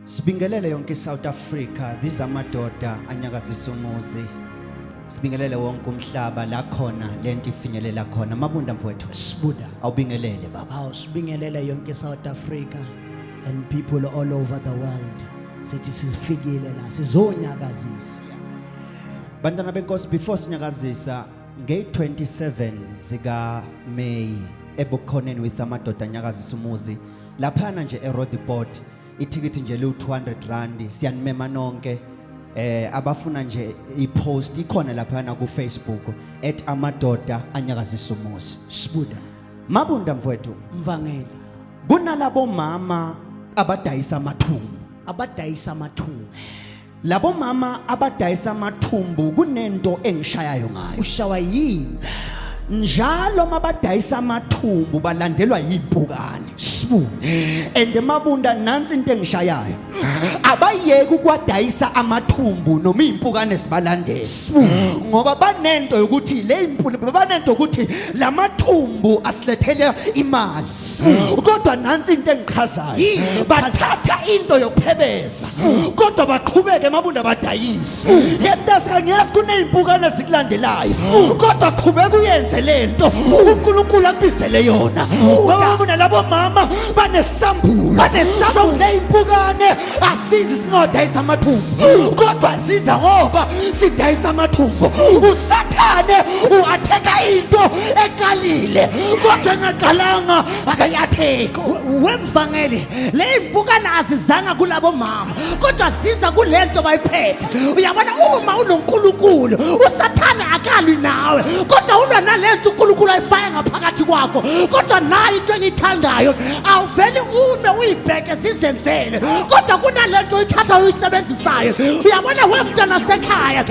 Sibingelele yonke iSouth Africa, these amadoda anyakazisa umuzi. Sibingelele wonke umhlaba la khona lento ifinyelela khona. Mabunda mfowethu. Sibuda. Awubingelele baba. Awu, sibingelele yonke South Africa and people all over the world. Sithi sifikile la sizonyakazisa. Bantwana benkosi, before sinyakazisa nge-27 zika May ebukhoneni with amadoda anyakazisa umuzi laphana nje eRoodepoort, ithikithi nje liwu-200 rand. Siyanimema nonke. Abafuna nje ipost ikhona laphana ku Facebook @amadodaanyakazisa umuzi. Sibuda. Mabunda mfowethu. Mvangeli. Kunalabo mama abadayisa amathumbu. Abadayisa amathumbu. Labo mama abadayisa amathumbu kunento engishayayo ngayo. Ushawa yini? Njalo mabadayisa amathumbu balandelwa yimpukane. Sibu. And Mabunda, nansi into engishayayo. Abayeki ukwadayisa amathumbu noma impukane sibalandela. Sibu. Ngoba banento yokuthi le impulu banento yokuthi lamathumbu asilethele imali. Kodwa nansi into engichazayo. Yini ekuchazayo? Bathatha into yokuphebeza. Kodwa baqhubeke, Mabunda, badayise. Yemntase, ngiyazi kunezimpukane ezikulandelayo. Kodwa qhubeka uyenze lento uNkulunkulu akubizele yona. Ngoba Mabunda, labo mama banesambulo. Banesambulo. So lezimpukane asizi singadayisa amathumbu. Kodwa ziza ngoba sidayisa amathumbu. Usathane uatheka into eqalile kodwa engaqalanga akayi-atheki. Wemvangeli, le impukane azizanga kulabo mama kodwa ziza kulento bayiphethe. Uyabona, uma unoNkulunkulu usathane akalwi nawe kodwa ulwa nalento uNkulunkulu ayifake ngaphakathi kwakho. Kodwa nayo into engiyithandayo, awuveli ume uyibheke zizenzele, kodwa kunalento oyithatha uyisebenzisayo. Uyabona wemntwana sekhaya,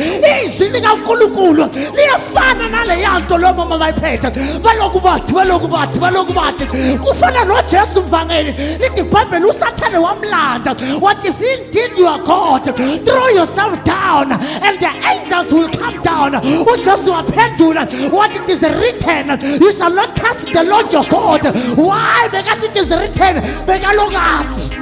izwi likaNkulunkulu liyafana naleya nto lo mama bayiphethe. Baloku bathi, baloku bathi, baloku bathi kufana noJesu, mvangeli. Lithi iBhayibheli usathane wamlanda wathi, "If indeed you are God, throw yourself down and the angels will come down." UJesu waphendula wathi, "It is written, you shall not test the Lord your God." Why bekathi "It is written"? Bekalokathi.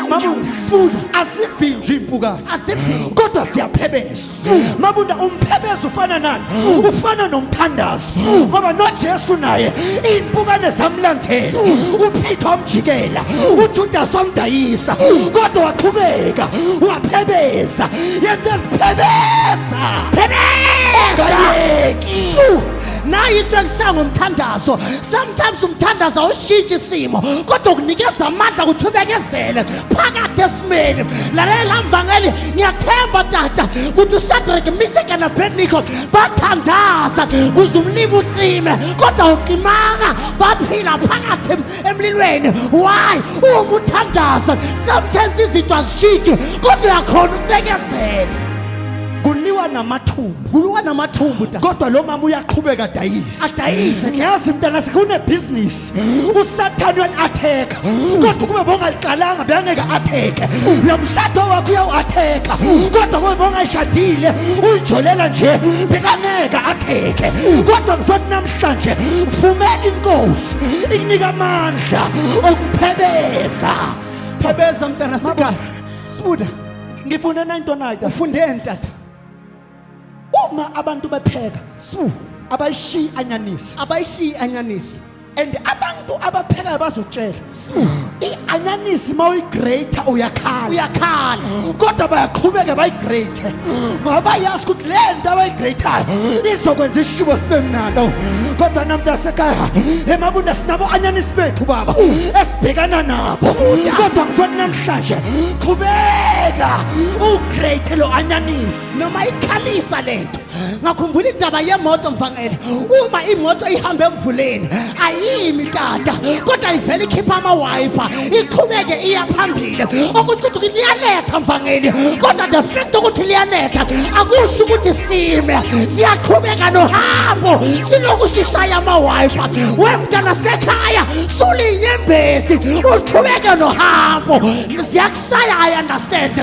Mabunda. Sibuda. Asivinji impukane. Asivinji. Kodwa siyaphebeza. Mabunda, umphebezo ufana nani? Ufana nomthandazo. Ngoba noJesu naye impukane zamlandela. UPeter wamjikela, uJudas wamdayisa, kodwa waqhubeka waphebeza. Yento siphebeza. Phebeza. Ungayeki. Nayo into engishaya ngomthandazo, sometimes umthandazo awushintshi isimo kodwa ukunikeza amandla ukuthi ubekezele phakathi esimeni. Lalela mvangeli, ngiyathemba tata ukuthi uShadrach, Meshach and Abednego bathandaza kuze umlilo ucime, kodwa ucimanga, baphila phakathi emlilweni. Why? Uma uthandaza sometimes izinto azishintshi kodwa uyakhona ukubekezela. Kuliwa namathumbu. Kuliwa namathumbu tata. Kodwa lo mama uyaqhubeka adayise. Adayise. Ngiyazi mntana kune business usathane uyani-atheka, kodwa kube bongaliqalanga bengeke atheke. Lo mshado wakho uyawu-atheka, kodwa kube bongayishadile uyijolela nje bekangeke atheke. Kodwa ngizothi namhlanje vumela inkosi ikunika amandla okuphebeza. Phebeza mntana sekhaya. Sibuda. Ngifunde nento nayita. Ufundeni tata? Uma abantu bepheka Sibu. abayishiyi anyanisi. Abayishiyi anyanisi. And abantu abaphekayo bazokutshela, i-anyanisi uma uyigrate uyakhala. Uyakhala. Kodwa bayaqhubeka bayigrate ngoba bayazi ukuthi le nto abayigratayo izokwenza isishubo sibe mnandi. Kodwa namntasekhaya eMabunda sinabo anyanisi bethu baba esibhekana nabo, kodwa ngizothi namhlanje qhubeka ugrate lo anyanisi. Noma ikhalisa lento. Ngakhumbula indaba yemoto, mvangeli. Uma imoto ihamba emvuleni ayimi tata, kodwa ivele ikhipha amawayipha iqhubeke iya phambili. Okuthi ukuthi liyanetha mvangeli, kodwa the fact ukuthi liyanetha akusho ukuthi sime, siyaqhubeka nohambo siloku sishaya amawayipha. Wemntana sekhaya, sulinyembezi uqhubeke nohambo. Ziyakushaya, I understand.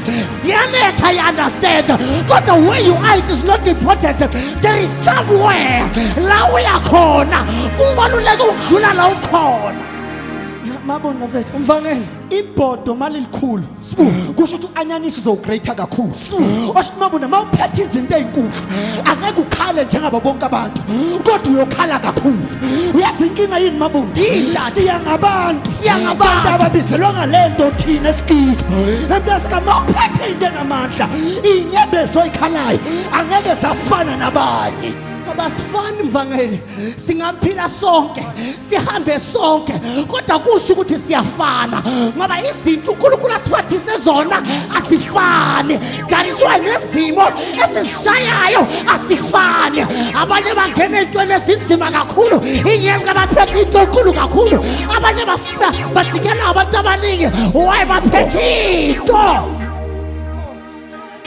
Ziyanetha, I understand. Kodwa where you are, it is not important. There is somewhere la uyakhona, kubaluleke ukudlula la ukhona. Mabona mfethu. Mvangeli. Ibhodo malilikhulu kusho ukuthi u-anyanisi uzowugreyitha kakhulu. Osho ukuthi mabona, uma uphethe izinto ey'nkulu angeke ukhale njengabo bonke abantu, kodwa uyokhala kakhulu. Uyazi inkinga yini, Mabunda? Yini, tata? Siya ngabantu. Siya ngabantu. Kanti ababizelwa ngale nto thina esikiyo. Emntasika, uma uphethe into enamandla, iy'nyembezi oyikhalayo angeke zafana nabanye. Ngoba sifani, mvangeli. Singaphila sonke, sihambe sonke, kodwa kusho ukuthi siyafana, ngoba izinto uNkulunkulu asiphathise zona asifani. That is why nezimo esizishayayo asifani. Abanye bangena entweni ezinzima kakhulu ingenxa baphethe into enkulu kakhulu. Abanye bafika bajikela abantu abaningi. Why? Baphethe into.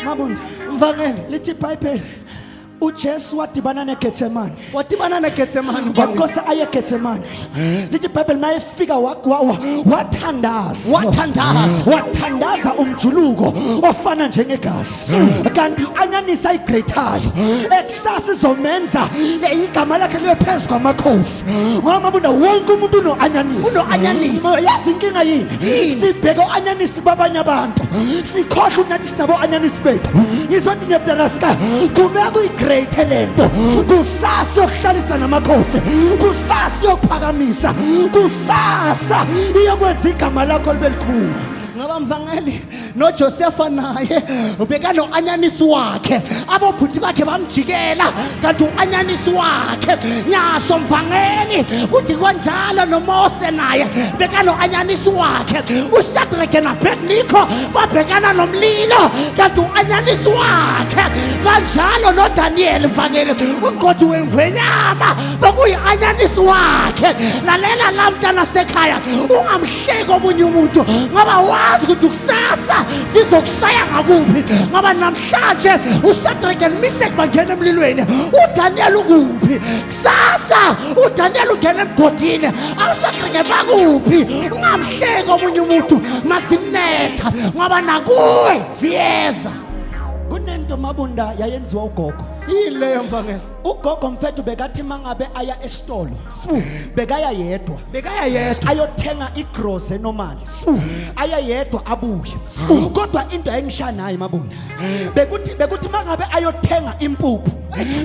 Mabunda. Mvangeli. Lithi iBhayibheli, uJesu wadibana neGetsemane. Wadibana neGetsemane. Kwakosa aye eGetsemane. Lithi iBhayibheli mayefika wathandaza. Wathandaza. Wathandaza umjuluko ofana njengegazi. Kanti anyanisa igreyithayo ekusasa izomenza igama lakhe libe phezu kwamakhosi, ngoba Mabunda, wonke umuntu uno-anyanisi. Uno-anyanisi. Yazi inkinga yini? Sibheke u-anyanisi kwabanye abantu, sikhohlwe ukuthi nathi sinabo anyanisi bethu. Ngizothi nje, mntanasika, qhubeka uyigreyithe lento. Kusasa yokuhlalisa namakhosi, kusasa yokuphakamisa, kusasa iyokwenza igama lakho libe likhulu. Ngoba mvangeli, noJosefa naye bekano-anyanisi wakhe. Abobhuti bakhe bamjikela, kanti u-anyanisi wakhe. Nyasho mvangeli kuthi kanjalo noMose naye bekano-anyanisi wakhe. UShadrake naAbednego babhekana nomlilo, kanti u-anyanisi wakhe. Kanjalo noDaniyeli, mvangeli, umgodi wengwenyama bekuyi-anyanisi wakhe. Lalela la, mntana sekhaya, ungamhleki omunye umuntu, ngoba wazi ukuthi kusasa sizokushaya ngakuphi. Ngoba namhlanje uShadrake and Meshach bangena emlilweni, uDaniel ukuphi? Kusasa uDaniel ungena emgodini, awuShadrake bakuphi? Ungamhleki omunye umuntu masimnetha, ngoba nakuwe ziyeza. Kunento, Mabunda, yayenziwa ugogo. Yini leyo, mvangeli? Ugogo mfethu bekathi mangabe aya esitolo, bekaya yedwa. Bekaya yedwa. Ayothenga igrocery enormal, aya yedwa, abuye. Kodwa into ayengishaya nayo, Mabunda, bekuthi mangabe ayothenga impuphu,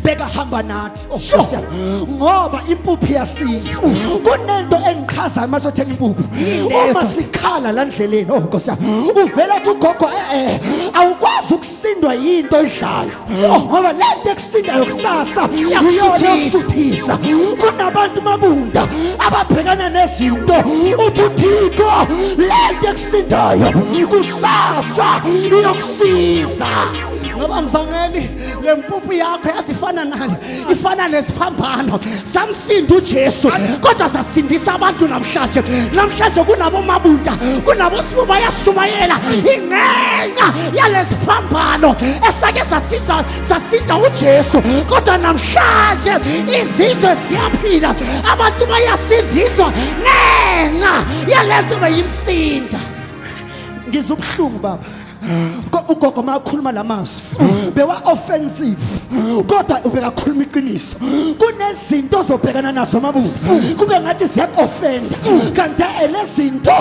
bekahamba nathi. Oh, Nkosi yami. Ngoba impuphu iyasiza. Kunento engichazayo masothenga impuphu. Yini leyo? Uma sikhala la ndleleni, oh Nkosi yami, uvela athi ugogo, awukwazi ukusindwa yinto oyidlayo, ngoba le nto ekusindayo kusasa iyona yokusuthisa. Kunabantu, Mabunda, ababhekana nezinto, uthi uThixo, le nto ekusindayo kusasa iyokusiza. Ngoba mvangeli, le mpuphu yakho yazifana nani? Ifana nesiphambano. Samsinda uJesu, kodwa sasindisa abantu namhlanje. Namhlanje kunabo Mabunda, kunabo Sibu, bayashumayela ingenxa yalesiphambano esake sasinda uJesu. Kodwa namhlanje izizwe ziyaphila, abantu bayasindiswa ngenxa yalento beyimsinda. Ngizwa ubuhlungu, baba. Ugogo makhuluma lamazwi bewa offensive, kodwa ubekakhuluma iqiniso. Kunezinto ozobhekana nazo, Mabuza, kube ngathi ziyaku-offenda, kanti elezinto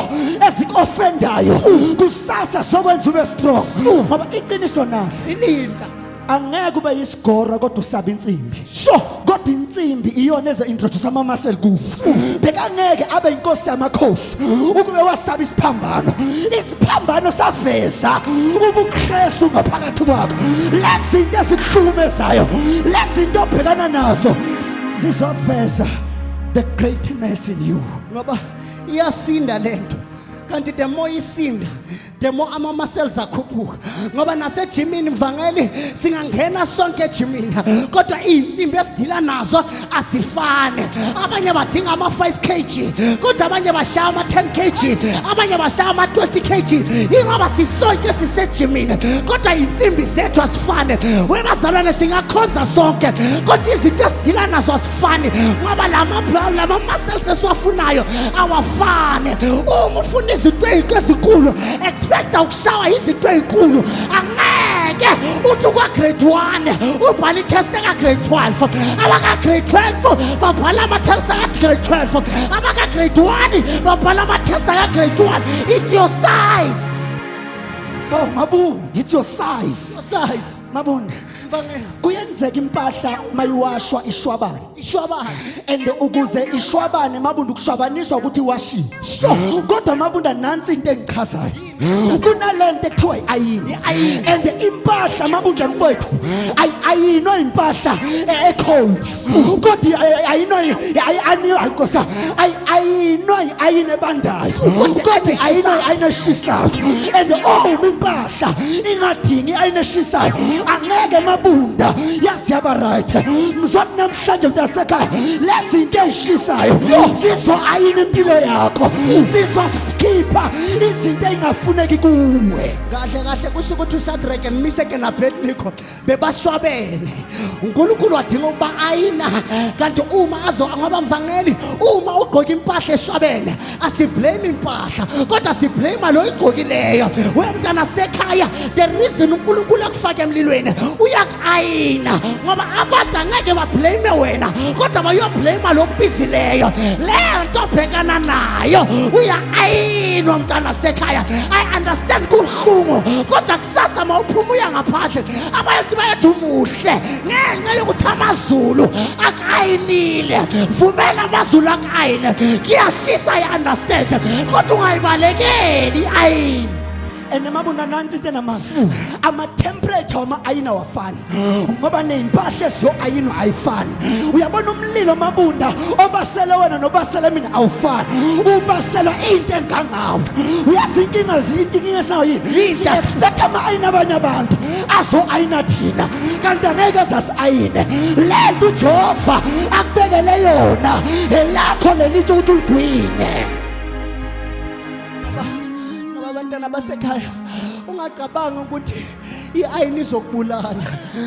eziku-offendayo kusasa sokwenza ube strong, ngoba iqiniso nalo ilinda. Angeke ube yisigora kodwa usaba insimbi. Sho, kodwa insimbi iyona eze introduce ama-muscle kuwo. Bekangeke abe inkosi yamakhosi ukube wasaba isiphambano. Isiphambano saveza ubuKristu ngaphakathi kwakho. Lezi zinto ezikuhlukumezayo, lezi zinto obhekana nazo, zizoveza the greatness in you. Ngoba iyasinda lento, kanti the more isinda, the more ama-muscles akhuphuka. Ngoba nasejimini, mvangeli, singangena sonke ejimini, kodwa iy'nsimbi esidila nazo azifani. Abanye badinga ama-5 kg, kodwa abanye bashaya ama-10 kg, abanye bashaya ama-20 kg. Ingoba sisonke sisejimini, kodwa iy'nsimbi zethu azifani. Webazalwane, singakhonza sonke, kodwa izinto esidila nazo azifani, ngoba lama muscles esiwafunayo awafani. Uma ufuna izinto ezinkulu, expecta ukushawa izinto ey'nkulu. Angeke Ngeke uthi kwa grade 1 ubhala itest ka grade 12. Abaka grade 12 babhala ama test ka grade 12. Abaka grade 1 babhala ama test ka grade 1. It's your size. Oh Mabunda, it's your size. Your size. Mabunda. Mvangeli. Kuyenzeka impahla mayiwashwa ishwabane. Ishwabane. And ukuze ishwabane Mabunda kushwabaniswa ukuthi iwashiwe. Sure. Kodwa Mabunda nansi into engichazayo. Kunalento ekuthiwa i-ayini. I-ayini. And impahla Mabunda mfowethu ayinwa impahla e-cold. Kodwa ayinwa ayinwa nkosi ayinwa i-ayini ebandayo. Kodwa Kodwa i-ayini ayinwa i-ayini eshisayo. And oh impahla ingadingi i-ayini eshisayo. Angeke Mabunda yazi yaba right. Ngizothi namhlanje mntasekhaya lezi zinto ezishisayo zizo-ayina impilo yakho, zizokhipha izinto ey'ngafuneki kuwe. Kahle kahle kusho ukuthi uShadrach and Meshach and Abednego bebashwabene. uNkulunkulu wadinga ukuba ayina kanti uma azo ngoba mvangeli uma ugqoka impahla eshwabene asiblame impahla kodwa siblame lo igqokileyo. Wemntana sekhaya the reason uNkulunkulu akufake emlilweni uyakuayina ngoba abantu angeke bablame wena kodwa bayoblame lo kubizileyo. Le nto obhekana nayo uya-ayinwa mntana sekhaya. I understand kubuhlungu kodwa kusasa mawuphuma uya ngaphandle abantu bayathi umuhle ngenxa yokuthi amazulu akayinile. Vumela amazulu akayine, kuyashisa, I understand, kodwa ungayibalekeli i-ayini. And Mabunda nansi into enamazwi, ama-temperature wama-ayini awafani ngoba ney'mpahla eziyo-ayinwa ayifani. Uyabona umlilo Mabunda obasele wena nobasele mina awufani, ubaselwa into engangawe. Uyazi inkinga inkinga esayo yini? Si-expect ama-ayini abanye abantu azo-ayina thina kanti angeke azasi-ayine. Le nto uJehova akubekele yona elakho lelitsho ukuthi uligwinye. Ngoba abantwana basekhaya ungacabanga ukuthi i-ayini izokubulala.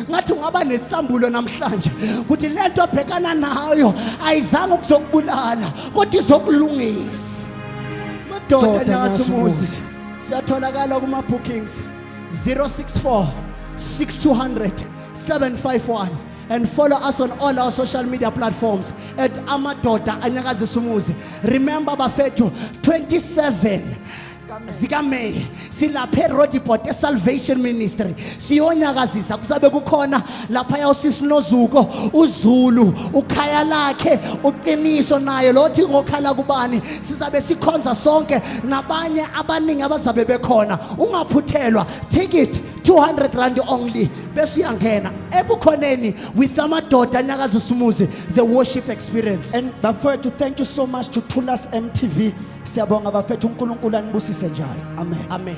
Ngathi ungaba nesambulo namhlanje ukuthi le nto obhekana nayo ayizange ukuzokubulala kodwa izokulungisa. Madoda Doda nyakaza umuzi. umuzi. Siyatholakala kuma bookings 064 6200 751 and follow us on all our social media platforms at Amadoda Anyakazisa Umuzi. Remember bafethu 27 zikaMay silapha eRoodepoort eSalvation Ministry siyonyakazisa. Kusabe kukhona lapha usisi Nozuko uZulu ukhaya lakhe uqiniso naye lothi ngokhala kubani. Sizabe sikhonza sonke nabanye abaningi abazabe bekhona. Ungaphuthelwa, ticket 200 rand only, bese uyangena ebukhoneni with Amadoda Anyakazisa Umuzi, the worship experience. And bafowethu, thank you so much to Thulas MTV. Siyabonga bafethu, uNkulunkulu anibusise njalo. Amen. Amen.